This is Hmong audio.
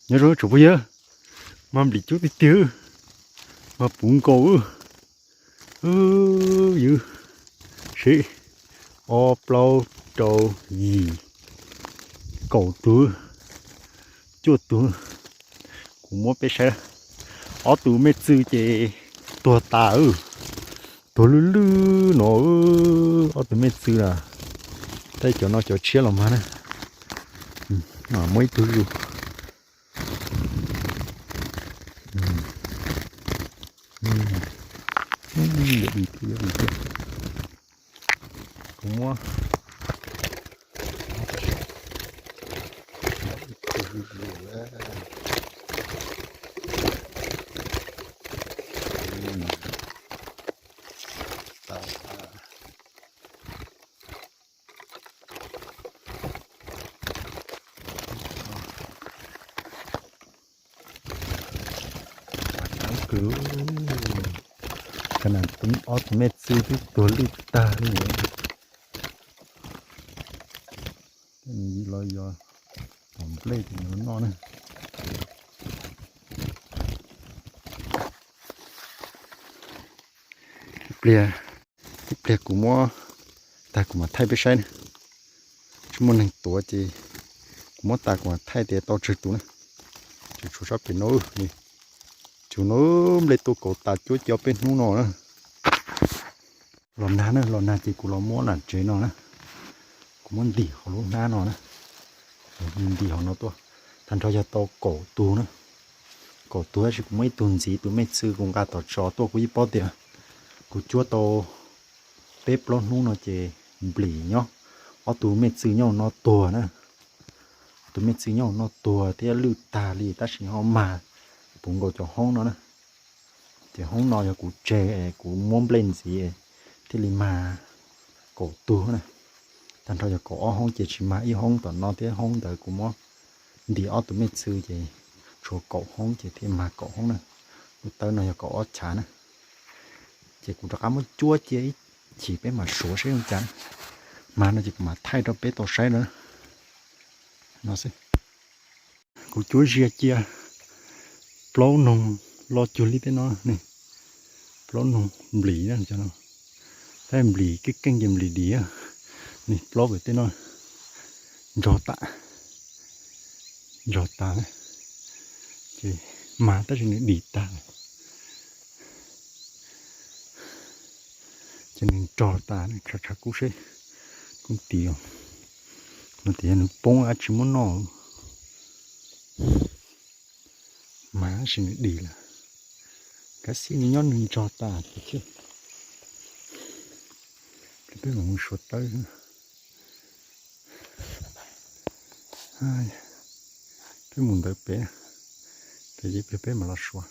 Nyob zoo tsoom phooj ywg, mas nplis coob tiag tiag, mas puv nkaus. Ywg, sib, ob plaub rau yim, kaum tug, cuaj tug. Kuv muab peb saib, ob tug me txw ces tuag tas, tuag lwj lwj no, ob tug me txw na. Tej cov no cov tshiab los mas na, muab ib tug zus. Kuv muab Kab nas, ob tug me txw twb tuag lwj tag li. Los yog tom nplej ces nws noj na. Ib pliag, ib pliag kuv muab tag kuv mam thaij peb saib na. Tsis muaj neeg tuav ces kuv muab tas kuv mam thaij tias tau tsawg tus na. Tseem tshuav sab pem no, cov no nplej tuaj kaus tas cuab cov peb hnub no na. Los nag na, los nag ces kuv los muab nram tsev no na. Kuv muab ntim hauv lub hnab no na. Ntim hauv no tuaj, tag nrho yog tau kaum tug na. Kaum tug tab sis kuv muab ib tug ntxiv, tus me txw kuv nqa tom tso tuaj kuv yeej paub tias kuv cuab tau peb plaub hnub no ces nplis nyob, ob tug me txw nyob no tuag na. Ob tug me txw nyob no tuag thiab lwj tag li tab sis ho mag puv nkaus cov hoob no na. Ces hoob no yog kuv tseg, kuv muab nplej ntxiv thiaj li mag kaum tug na. Tag nrho yog kaum ob hoob ces tsis mag ib hoob tom no thiab hoob ntawd kuv muab ntim ob tug me txw ces tshuav kaum hoob ces thiaj mag kaum hoob na. Lub tawb no yog kaum ob chav na. Ces kuv rov qab muab cuab cia ib chim peb mam suav saib zoo cas. Mag no ces kuv mam thaij rau peb tau saib na. No xwb. Kuv cuab ziag cia plaub noog loj cuag li tej no ne. Plaub noog nplis na, tab nplis keej keej ces nplis dim. Nws plaub pem tej no nrog tas, nrog tas, ces mag tab sis nws dim tag. Ces nws nrog tas, tshav tshav kub seb kub tim, no tias yog nws poob dab tsi muab noj. Mas tab sis nws dim lawm, kab xib nws nyob nws nrog tas ces thiab. Peb mus suav tawb, peb mus ntawd pem, pem ces peb mam los suav.